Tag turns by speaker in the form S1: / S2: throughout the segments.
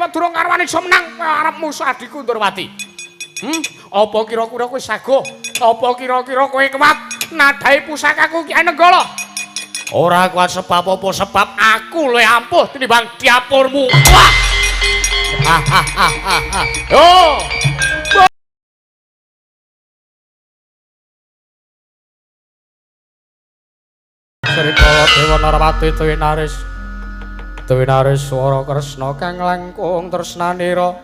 S1: Durung karuan iso menang arep musuh adhiku Ndorowati. Apa kira-kira kowe sago? Apa kira-kira kowe kuat nadhahi pusakaku Kyai Nenggala? Ora kuat sebab apa? Sebab aku luwih ampuh tinimbang diapurmu. Wah. Yo. Srikala Dewa Narapati tuwinaris tuwinaris swara Kresna kang langkung tresnanira.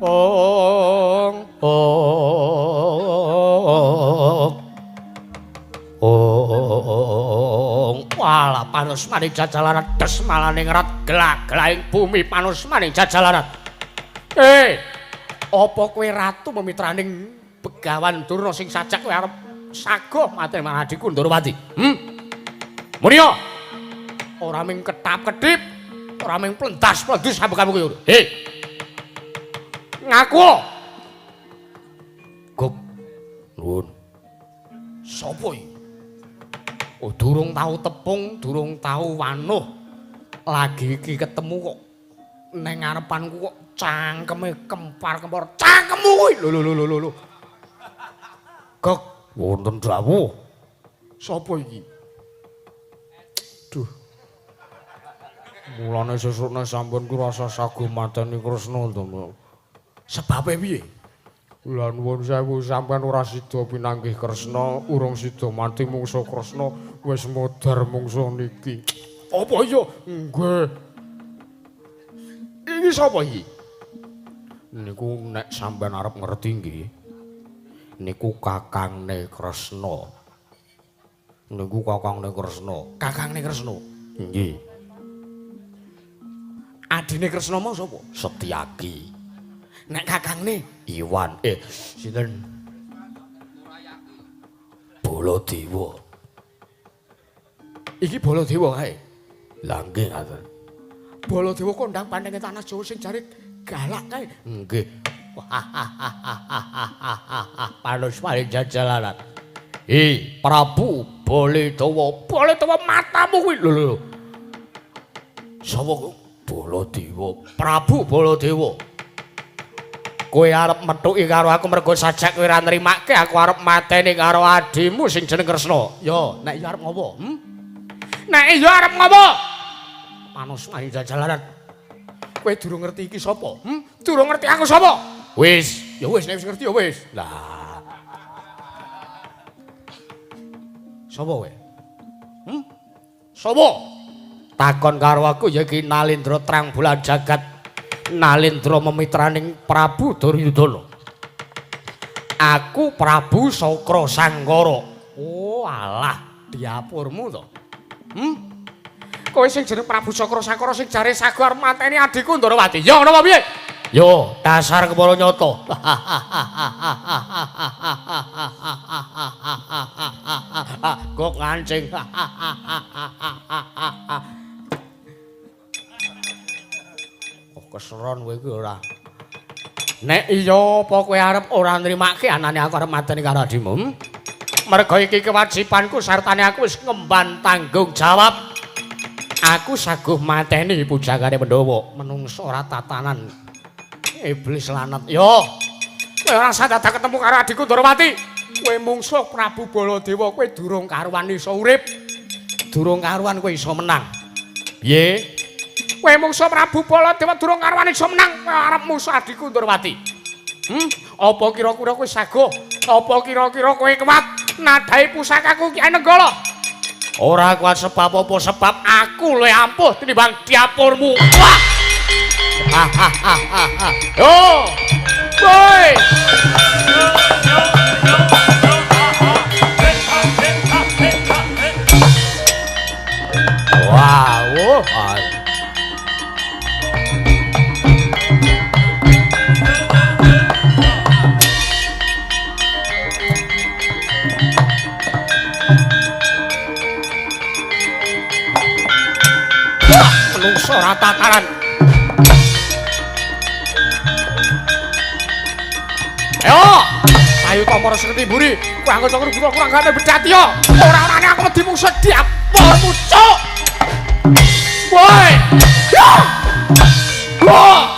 S1: Ong ong ong. Walah panusmaning jajalaran des malaning rat gelak-gelahing bumi panusmaning jajalaran. Apa kowe ratu memitraning Begawan Durna sing sajak kowe arep sagoh mateni marang adhiku Ndorowati? Munio. Ora ming ketap-ketip, ora ming plentas-plendus sampe kamu kuwi. Hei. Ngaku. Gok. Nuwun. Sopo iki? Oh, durung tau tepung, durung tau wanuh. Lagi iki ketemu kok neng ngarepanku kok cangkeme kempar-kempor. Cangkemmu kuwi. Lho lho lho lho lho. Gok, wonten dawuh. Sopo iki? Duh. Mulane sesukne sampun ku rasa sago mateni Kresna to, Mbak. Sebabe piye? Lah nuwun sewu sampean ora sida pinanggih Kresna, urung sida mati mungsuh Kresna wis modar mungsuh niki. Apa iya? Nggih. Iki sapa iki? Niku nek sampean arep ngerti nggih. Niku kakangne Kresna. Niku kakangne Kresna. Kakangne Kresna? Nggih. Adine Kresna mau sapa? Setyaki. Nek kakangne Iwan, sinten? Baladewa. Iki Baladewa kae. Lah nggih ngaten. Baladewa kondang pandenge tanah Jawa sing jare galak kae. Nggih. Panus paling jajalaran. Hi, Prabu Baladewa. Baladewa matamu kuwi. Lho lho. Sapa kok? Baladewa. Prabu Baladewa. Kowe arep methuki karo aku mergo sajak kowe ora nrimake aku arep mateni karo adhimu sing jeneng Kresna. Yo, nek iya arep ngopo? Nek iya arep ngopo? Panus maring jajalaran. Kowe durung ngerti iki sapa? Durung ngerti aku sapa? Wis, ya wis nek wis ngerti ya wis. Lah. Sapa kowe? Sapa? Takon karo aku ya iki Nalindra Trang Bulan Jagat. Nalindra memitraning Prabu Duryudana. Aku Prabu Sakra Sangkara. Oh alah, diapurmu to. Kowe sing jeneng Prabu Sakra Sangkara sing jare sago arep mateni adhiku Ndorowati. Ya ngono apa piye? Yo, dasar kepala nyata. Kok ngancing. Keseron kowe iki ora. Nek iya apa kowe arep ora nrimake anane aku arep mateni karo adhimu? Mergo iki kewajibanku sartane aku wis ngemban tanggung jawab. Aku saguh mateni pujangane Pandhawa, menungso ora tatanan. Iblis lanat. Yo. Kowe ora usah dadak ketemu karo adhiku Ndorowati. Kowe mungsuh Prabu Baladewa, kowe durung karuan iso urip. Durung karuan kowe iso menang. Piye? Kowe mungsuh Prabu Baladewa durung karuan iso menang, kowe arep musuh adhiku Ndorowati. Apa kira-kira kowe sago? Apa kira-kira kowe kuat nadhahi pusakaku Kyai Nenggala? Ora kuat sebab apa? Sebab aku luwih ampuh tinimbang diapurmu. Wah. Yo. Woi. Wah, oh. Menungso ora tataran. Ayo, sayu tomo reseti mburi, kurang kocok kurang gane bedati yo. Ora-orane aku wedi mungsuh diapurmu, cuk. Woi. Wah!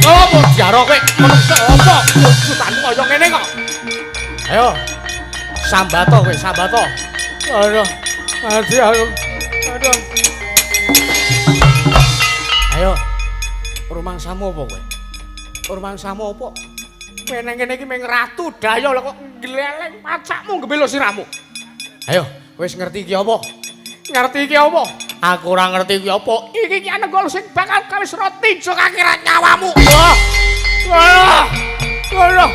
S1: Apa diaro kowe menungso apa? Wujudanmu kaya ngene kok. Ayo. Sambato kowe, sambato. Aduh. Mati aku. Aduh. Ayo. Rumangsamu apa kowe? Rumangsamu apa? Kowe nang kene iki mung ratu daya lho kok gleleng pacakmu ngebelo sirahmu. Ayo, wis ngerti iki apa? Ngerti iki apa? Aku ora ngerti iki apa. Iki ki anenggol sing bakal gawe roti jok akhirat nyawamu. Wah. Wah. Wah.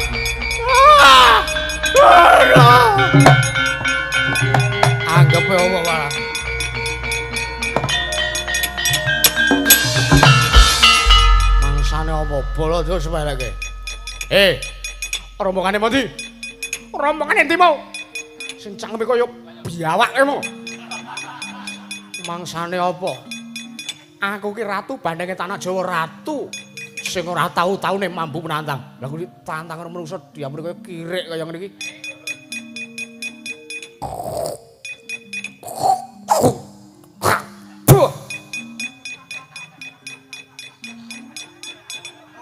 S1: Wah. Anggepe apa malah. Mangsane apa bala terus sepeleke. Eh. Rombongane endi? Rombongane endi mau? Sing cangkeme kaya biawak kae mau. Mangsane apa? Aku ki ratu bandenge tanah Jawa, ratu sing ora tau-taune mampu menantang. Lah kuwi tantang karo menungso diamune kaya kirik kaya ngene iki.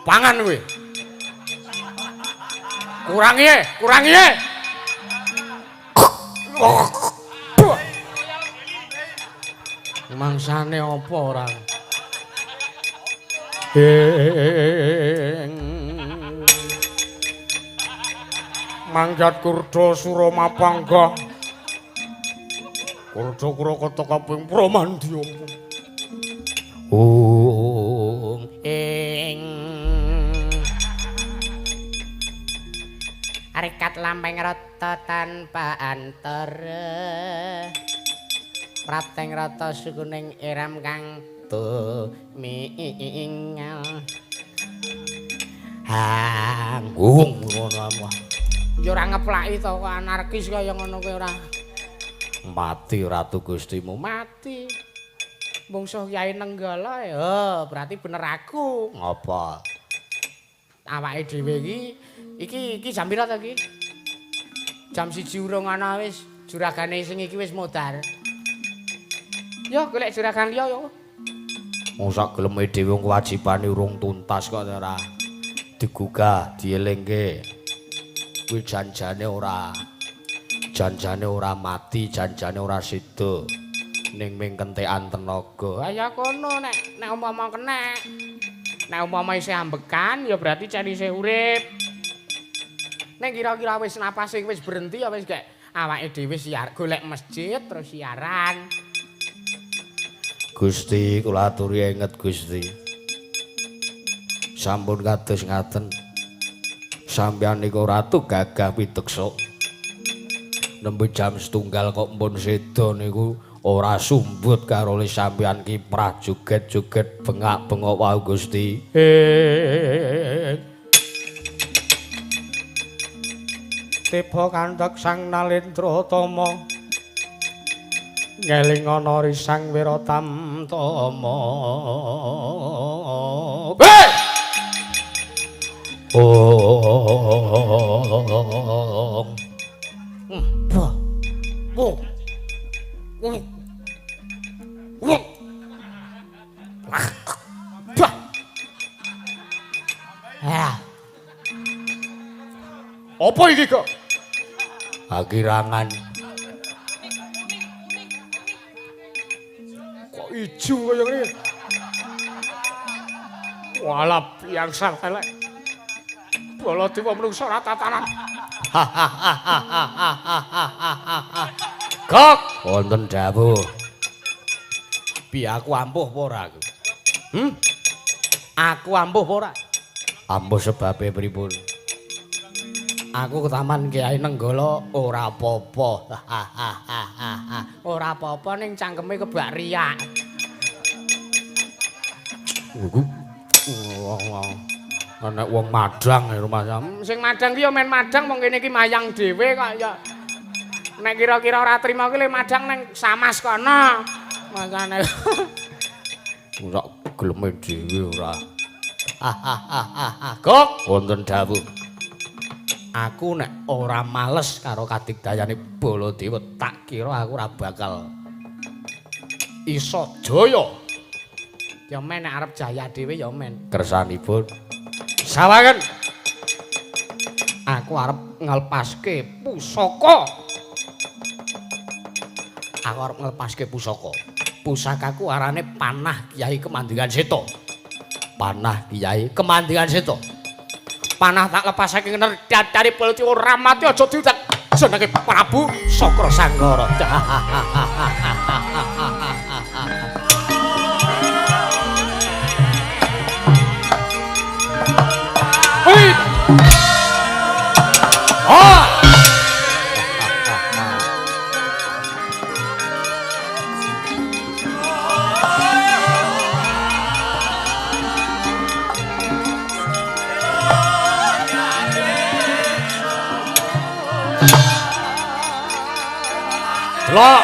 S1: Pangan kowe. Kurangi, kurangi. Mangsane apa ora? Mangjat kurda Suramapangga. Kurda Krakata kaping Pramandya. Ung ing
S2: Arikat lampeng rata tanpa antara. Prapteng rata sukuning iram kang tumingal.
S1: Hanggung ngono apa?
S2: Ya ora ngeplaki to kok anarkis kaya ngono kuwi ora.
S1: Mati ratu Gustimu,
S2: mati. Mungsuh Kyai Nenggala ya, berarti bener aku.
S1: Ngapa?
S2: Awake dhewe iki iki jam pira to iki? Jam 1 urung ana wis, juragane sing iki wis modar. Yo golek juragan liya yo.
S1: Wong sak geleme dhewe wong kewajibane urung tuntas kok ora digugah, dielingke. Kuwi janjane ora. Janjane ora mati, janjane ora sida. Ning ming kentekan tenaga.
S2: Ha ya kono nek nek umpama kenek. Nek umpama isih ambekan ya berarti cen isih urip. Nek kira-kira wis napase wis berhenti ya wis gek awake dhewe siar golek masjid terus siaran.
S1: Gusti kula aturi inget Gusti. Sampun kados ngaten. Sampeyan niku ratu gagah piteksa. Nembe jam setunggal kok mpun seda niku ora sumbut karo le sampeyan kiprah joget-joget bengak-bengok wau Gusti.
S2: Tiba kanthek Sang Nalendra Tama. Ngeling ana risang Wiratamtama.
S1: Hei! Oh.
S2: Wah. Wah. Wah. Wah. Bah. Ah.
S1: Apa iki kok? Akirangan.
S2: Kok ijo kaya ngene. Walah biasa elek. Baladewa menungso ora tatanan.
S1: Gok, wonten dawuh. Piye aku ampuh apa ora aku? Aku ampuh apa ora? Ampuh sebabe pripun? Aku ke taman Kyai Nenggala ora apa-apa.
S2: Ora apa-apa ning cangkeme kebak riak.
S1: Nek wong madang ya rumah sam.
S2: Sing madang ki ya men madang wong kene iki mayang dhewe kok ya. Nek kira-kira ora trima ki le madang nang Samas kono. Makane
S1: ora geleme dhewe ora. Gok, wonten dawuh. Aku nek ora males karo kadigdayane Baladewa tak kira aku ora bakal iso jaya.
S2: Ya men nek arep jaya dhewe ya men.
S1: Kersanipun. Sawangen. Aku arep nglepaske pusaka. Aku arep nglepaske pusaka. Pusakaku arane Panah Kyai Kemandingan Seta. Panah Kyai Kemandingan Seta. Panah tak lepasake nerdadare Baladewa ora mati aja diudak. Jenenge Prabu Sakra Sangkara. Hei. Ah. Delok.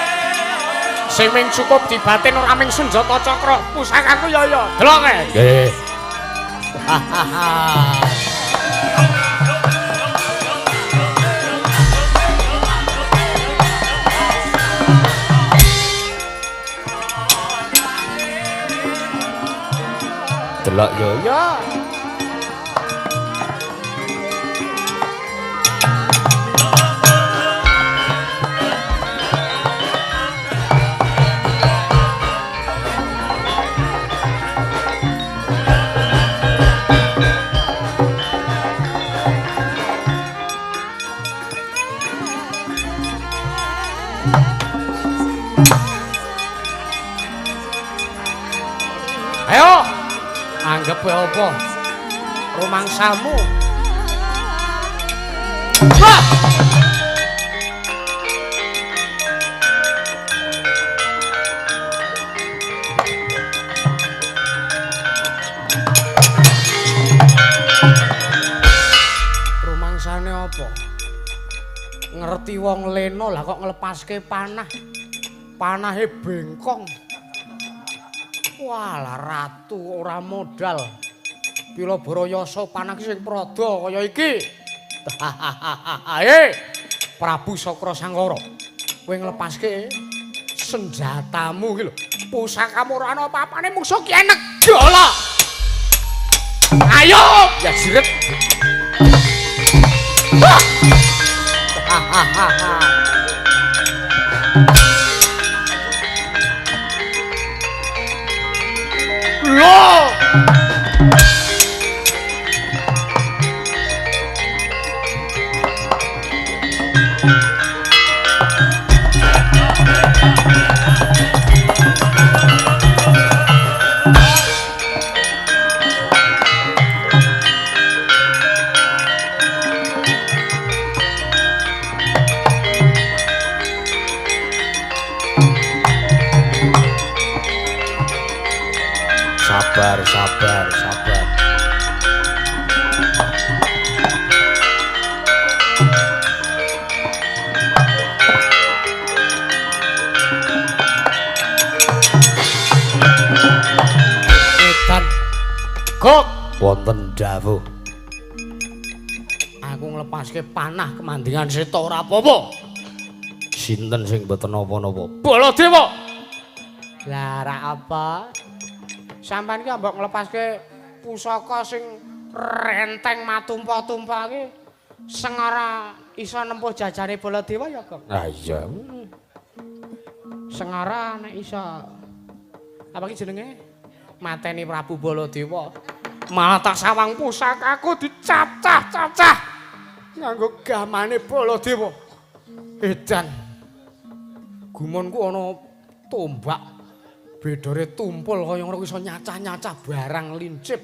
S1: Sing ming cukup dibatin ora ming senjata cakra, pusakaku ya ya. Delok e. Nggih. Delok yo ya. Ayo, anggep apa rumangsamu? Wah! Rumangsane apa? Ngerti wong lena lah kok nglepaske panah. Panahe bengkong. Walah ratu ora modal. Pila Barayasa panah sing prada kaya iki. Prabu Sakra Sangkara, kowe nglepaske senjatamu iki lho. Pusakamu ora ana apa-apane mungsuh ki enek golok. Ayo, ya jiret. Loh. Sabar, sabar, sabar. Edan. Kok wonten dawuh. Aku nglepaske panah Kemandingan Seta ora apa-apa. Sinten sing mboten napa-napa? Baladewa.
S2: Lah ra apa? Sampeyan ki mbok nglepaske pusaka sing renteng matumpa-tumpa ki sengara iso nempuh jajane Baladewa ya, Gong?
S1: Ah iya.
S2: Sengara nek iso apa ki jenenge? Mateni Prabu Baladewa.
S1: Malah tak sawang pusakaku dicacah-cacah nganggo gamane Baladewa. Edan. Gumonku ana tombak bedore tumpul kaya ngono iso nyacah-nyacah barang lincip.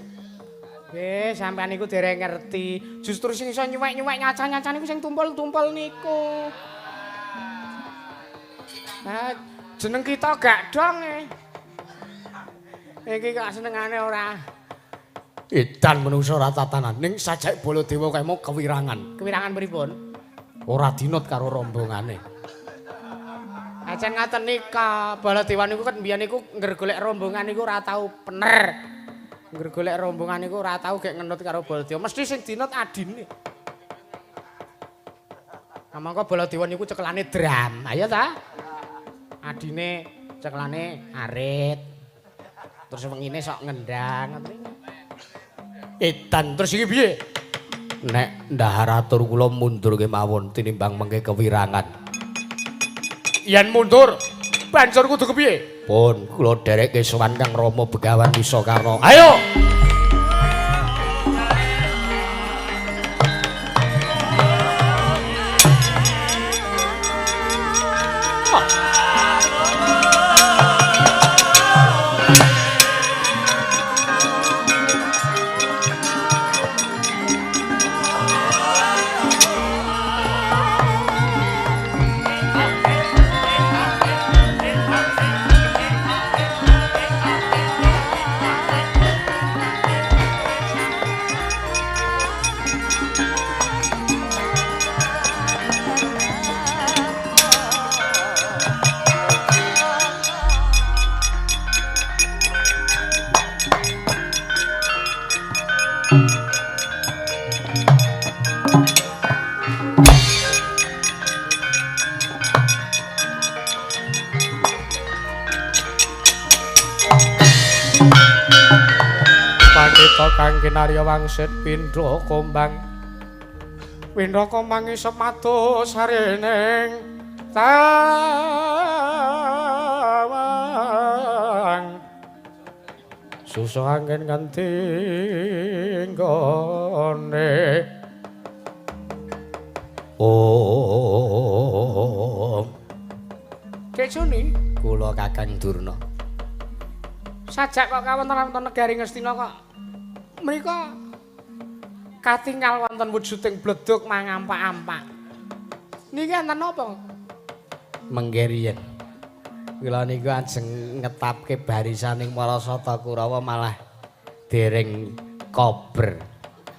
S2: Sampean niku dereng ngerti. Justru sing iso nyuwek-nyuwek nyacah-nyacah niku sing tumpul-tumpul niku. Nah, jeneng kita gak dong e. Iki kok senengane ora.
S1: Edan menungso ora tatanan ning sajake Baladewa kae mau kewirangan.
S2: Kewirangan pripun?
S1: Ora dinut karo rombongane.
S2: Ajan ngaten nika, Baladewa niku kan mbiyen niku ngger golek rombongan niku ora tau pener. Ngger golek rombongan niku ora tau gek ngenut karo Baladewa. Mesti sing dinut adine. Mangka Baladewa niku cekelane drum. Ayo ta? Adine cekelane arit. Terus wengine sok ngendang ngoten niku.
S1: Edan terus iki piye? Nek ndahar atur kula mundur kemawon tinimbang mengke kewirangan. Yen mundur, banjur kudu kepiye? Pun kula dherekke sowan Kang Rama Begawan Wisakarna. Ayo. Pandhita kang kinarya wangsit pindha kombang. Pindha kombang isep mados sarining tawang. Susu angin nganti nggone. Om.
S2: Dek Juni,
S1: kula Kakang Durna.
S2: Sajak kok kawonten-wonten negari Ngastina kok mriko katingal wonten wujuding bledug mangampak-ampak. Niki enten napa?
S1: Mengke riyen. Kula niku ajeng ngetapke barisaning para Sata Kurawa malah dereng kober.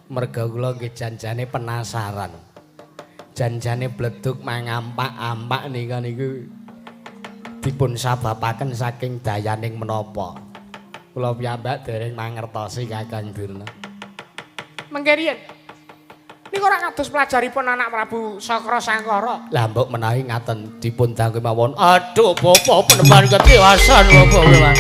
S1: Merga kula nggih janjane penasaran. Janjane bledug mangampak-ampak nika niku dipun sababaken saking dayaning menapa. Kula piyambak dereng mangertosi Kakang Durna.
S2: Mengke riyen. Niku ora kados pelajaripun anak Prabu Sakra Sangkara.
S1: Lah mbok menawi ngaten dipun dangke mawon. Aduh bapa penemban ketiwasan bapa penemban.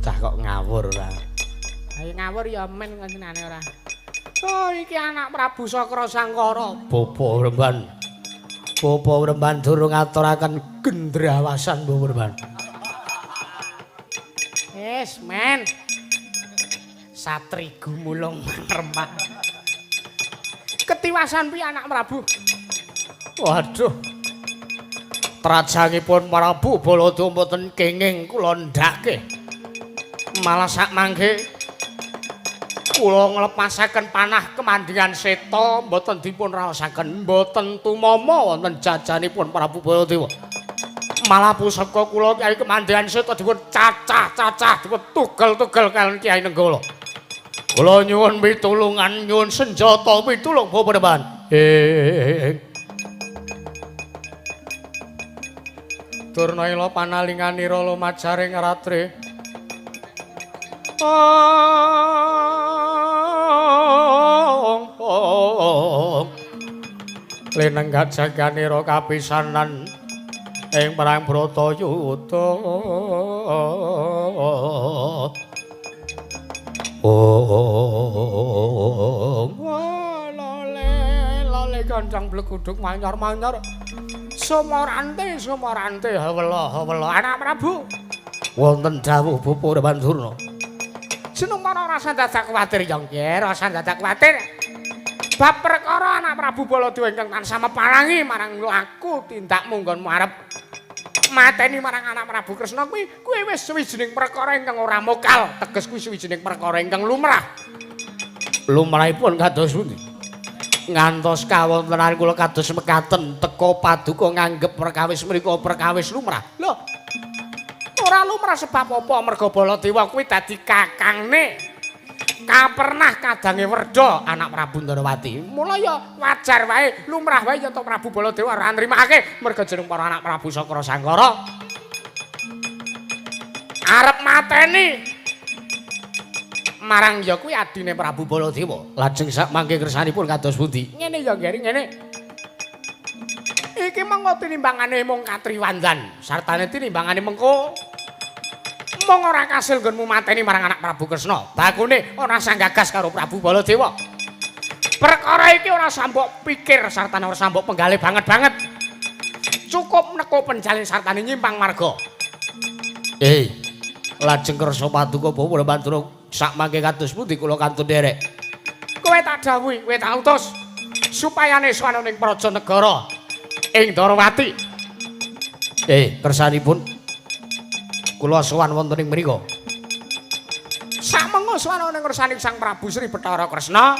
S1: Cah kok ngawur ora.
S2: Ayo ngawur ya men ngenane ora. Oh iki anak Prabu Sakra Sangkara.
S1: Bapa Wremban. Bapa Wremban durung ngaturaken gendrawasan Bapa Wremban.
S2: Wis men. Satri gumulung remak. Ketiwasan piye anak Prabu?
S1: Waduh. Trajangipun Prabu Baladewa mboten kenging kula ndhake. Malah sak mangke kula nglepasaken panah kemandingan seta mboten dipun raosaken, mboten tumama wonten jajanipun Prabu Baladewa. Malah pusaka kula Kyai Kemandingan Seta dipun cacah-cacah, dipun tugel-tugel kaliyan Kyai Nenggala. Kula nyuwun pitulungan, nyuwun senjata pitulung Bapak Depan. Durna ila panalinganira lumajaring ratri. Ong lenenggak jaganira kapisanan ing perang Bratayuda. Ong
S2: lole lole gancang bleguduk manyor-manyor. Sumorante sumorante hawela hawela anak Prabu.
S1: Wonten dawuh Bapak Pandurna.
S2: Jeneng para rasa dadak kuwatir ya nggih, rasa dadak kuwatir. Bab perkara anak Prabu Baladewa ingkang tansah meparangi marang laku tindakmu nggonmu arep Mateni marang anak Prabu Kresna kuwi kuwi wis suwijining perkara ingkang ora mokal, teges kuwi suwijining perkara ingkang lumrah.
S1: Lumrahipun kados pundi? Ngantos kawontenan kula kados mekaten teka paduka nganggep perkawis mriku perkawis lumrah.
S2: Lho, ora lumrah sebab apa? Merga Baladewa kuwi dadi kakangne. Kapernah kadange Werda
S1: anak Prabu Ndarawati.
S2: Mula ya wajar wae, lumrah wae yen to Prabu Baladewa ora nrimake merga jeneng para anak Prabu Sakra Sangkara arep mateni marang ya kuwi adine
S1: Prabu Baladewa. Lajeng sak mangke kersanipun kados pundi?
S2: Ngene ya, Geri, ngene. Iki mengko tinimbangane mung katriwandan, sartane tinimbangane mengko mung ora kasil nggonmu mateni marang anak Prabu Kresna. Bakune ora sanggagas karo Prabu Baladewa. Perkara iki ora sambok pikir sartane ora sambok penggalih banget-banget. Cukup neko penjalin sartane nyimpang marga.
S1: Lajeng kersa paduka Bapak Bandura sak mangke kados pundi kula kantun nderek?
S2: Kowe tak dawuhi, kowe tak utus supayane sowan ning praja negara ing Ndarawati.
S1: Kersanipun kula sowan wonten ing mriku.
S2: Sakmengo sowan ning ngersaning Sang Prabu Sri Bathara Kresna.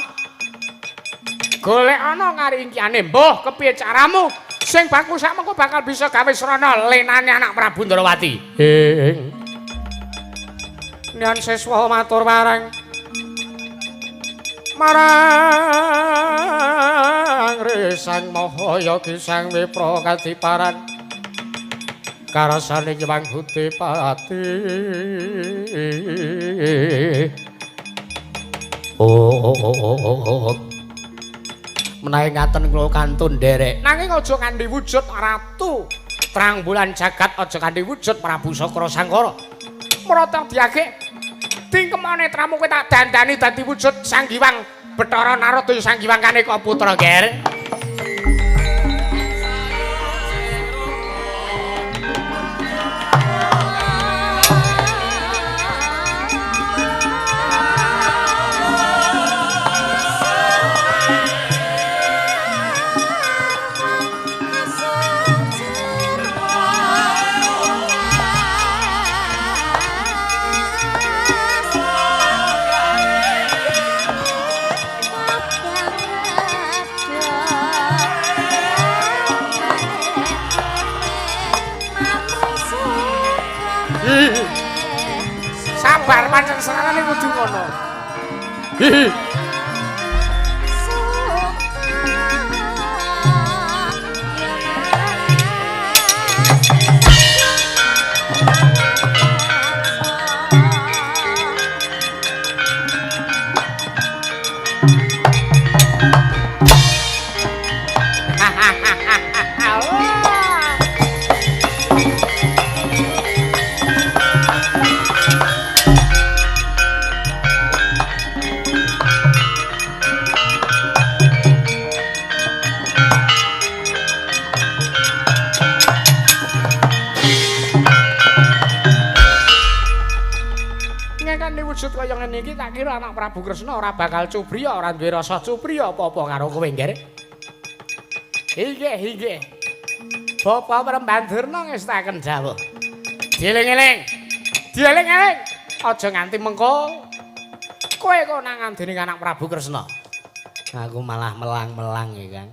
S2: Golek ana ngaringkiyane mbuh kepiye caramu sing baku sakmengko bakal bisa gawe srana lenane anak Prabu Ndarawati. Nyan siswa matur marang marang Resang Maha Yogi Sang Wipra kadiparan karasane Hyang Gudipati.
S1: Oh. Menawi ngaten kula kantun nderek.
S2: Nanging aja kanthi wujud ratu terang bulan jagat, aja kanthi wujud Prabu Sakra Sangkara. Mrata diagek tingkemane tramu kowe tak dandani dadi wujud Sang Hyang Bathara Narada Sang Hyang Kaneka Putra, Ger. Sabar pancen serane kudu ngono. Wujud kaya ngene iki tak kira anak Prabu Kresna ora bakal cubriya, ora duwe rasa cubriya apa-apa karo kowe, Ngger. Inggih, inggih. Bapak Prembandurna ngestaken dawuh. Dieling-eling. Dieling-eling. Aja nganti mengko kowe konangan dening anak Prabu Kresna.
S1: Aku malah melang-melang ya, Kang.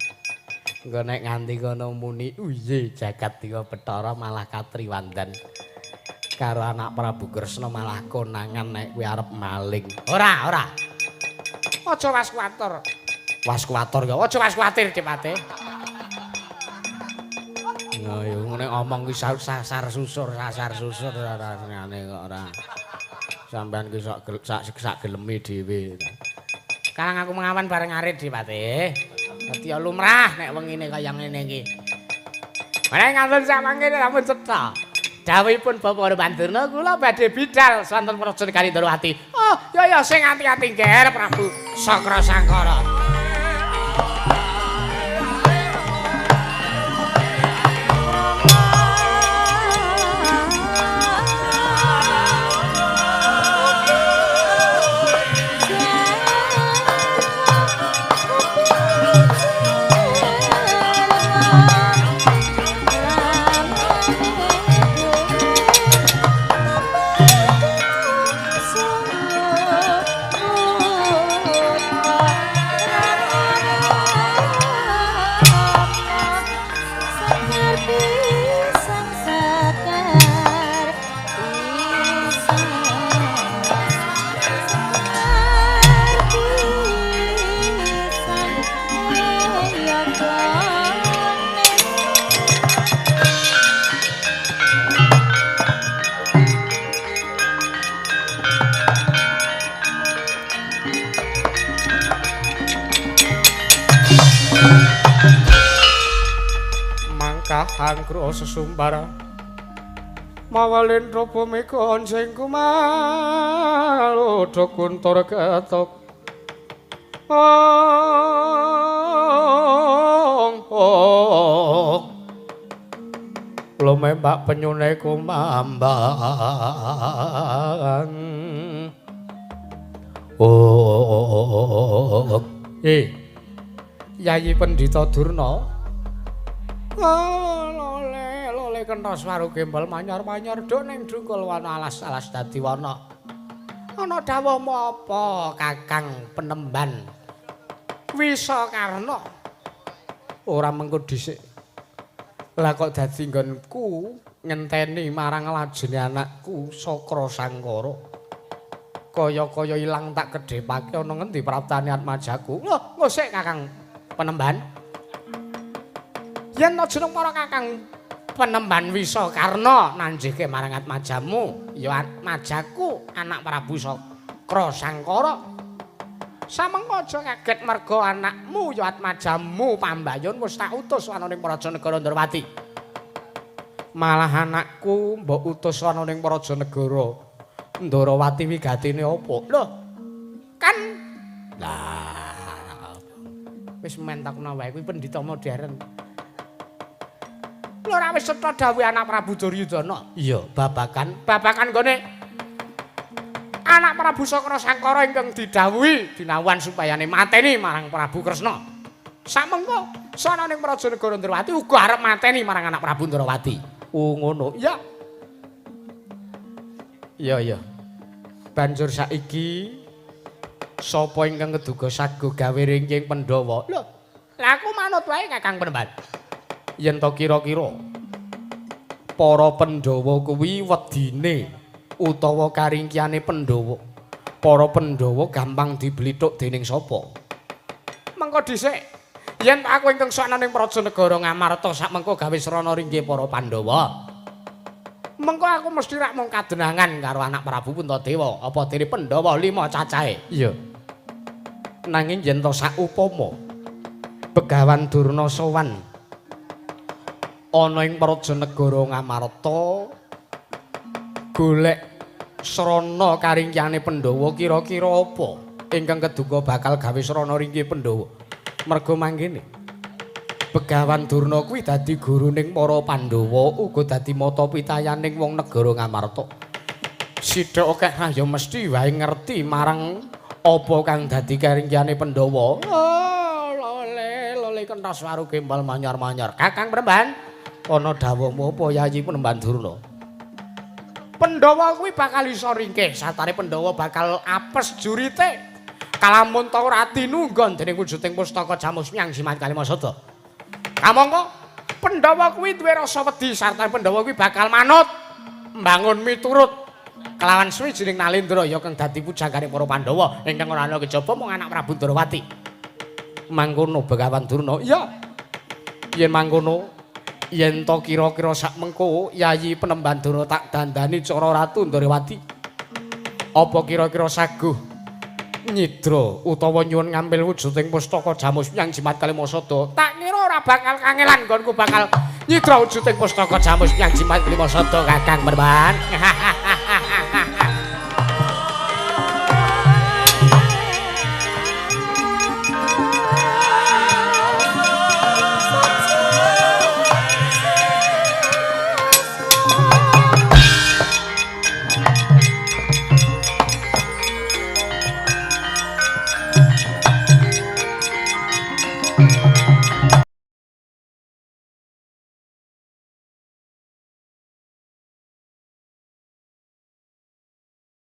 S1: Engko nek nganti kono muni uye jagat dewa Bathara malah katriwandan. Karo anak Prabu Kresna malah konangan nek kowe arep maling.
S2: Ora, ora. Aja was kuwatir.
S1: Was kuwatir ya,
S2: aja was kuwatir, Dipate.
S1: Ya ya ngene omong ki sasar susur, sasar susur ora ngene kok ora. Sampeyan ki sok sak geleme dhewe.
S2: Karang aku mengawan bareng arit, Dipate. Dadi ya lumrah nek wengine kaya ngene iki. Menawi ngantun sak mangke sampun cetha. Dawuhipun Bapak Bandurna kula badhe bidal sonten praja negari Ndarawati. Oh, ya ya sing ati-ati Nger Prabu Sakra Sangkara.
S1: Mangkah angkro sesumbar mawa lendra bumi gonceng kumalodha kuntur ketok. Ong ong lumembak penyune kumambang. Oh, Yayi Pendhita Durna. Oh, lole lole kena swaru gembel manyar-manyar duk ning dungkul wana alas-alas dadi wana. Ana dawuhmu apa Kakang Penemban Wisakarna? Ora mengko dhisik. Lah kok dadi nggonku ngenteni marang lajene anakku Sakra Sangkara. Kaya-kaya ilang tak kedhepake ana ngendi praptane atmajaku. Lho, ngosik Kakang Penemban. Yen jeneng para Kakang Penemban Wisakarna nanjihke marang atmajamu, ya atmajaku anak Prabu Sakra Sangkara. Samengko aja kaget merga anakmu ya atmajamu pambayun wis tak utus ana ning Praja Negara Ndrawati. Malah anakku mbok utus ana ning Praja Negara Ndrawati wigatine apa? Lho, kan lah wis mentokno wae kuwi pendhita modern. Lho ora wis cetha dawuhe anak Prabu Duryudana. Iya, babakan gone anak Prabu Sakra Sangkara ingkang didhawuhi dinawuhan supayane mateni marang Prabu Kresna. Samengko sana ning Praja Negara Ndrawati uga arep mateni marang anak Prabu Ndrawati. Oh ngono. Iya. Iya iya. Banjur saiki sapa ingkang ngeduga sago gawe ringking Pandhawa? Lho, lha aku manut wae Kakang Penemban. Yen to kira-kira para Pandhawa kuwi wedine utawa karingkiyane Pandhawa. Para Pandhawa gampang diblithuk dening sapa? Mengko dhisik yen aku ingkang sok ana ning Praja Negara Ngamarta sak mengko gawe srana ringke para Pandhawa. Mengko aku mesti rak mung kadenangan karo anak Prabu Puntadewa, apa dene Pandhawa 5 cacahe. Iya. Nanging yen to saupama Begawan Durna sowan ana ing Praja Negara Ngamarta golek srana karingkiyane Pandhawa kira-kira apa ingkang keduga bakal gawe srana ringke Pandhawa? Merga mangkene Begawan Durna kuwi dadi guruning para Pandhawa uga dadi mata pitayaning wong negara Ngamarta. Sithik akeh ra ya mesti wae ngerti marang apa kang dadi karingkiyane Pandhawa. Oh, lole lole kentas waru gembal manyar-manyar. Kakang Penemban, ana dawuhmu apa Yayi Penemban Durna? Pandhawa kuwi bakal iso ringkih, satare Pandhawa bakal apes jurite. Kalamun ta ora tinunggon dening wujuding pustaka Jamus Myang Jimat Kalimasada. Kamangka Pandhawa kuwi duwe rasa wedi sarta Pandhawa kuwi bakal manut mbangun miturut kelawan suwijining Nalendra ya kang dadi pujanggane para Pandhawa ingkang ora ana kejaba mung anak Prabu Ndrawati. Mangkono Begawan Durna. Iya. Yen mangkono yen to kira-kira sak mengko Yayi Penemban Durna tak dandani cara Ratu Ndrawati. Apa kira-kira saguh nyidra utawa nyuwun ngambil wujuding pustaka Jamus Myang Jimat Kalimasada? Tak kira ora bakal kangelan nggonku bakal nyidra wujuding pustaka Jamus Myang Jimat Kalimasada Kakang Penemban.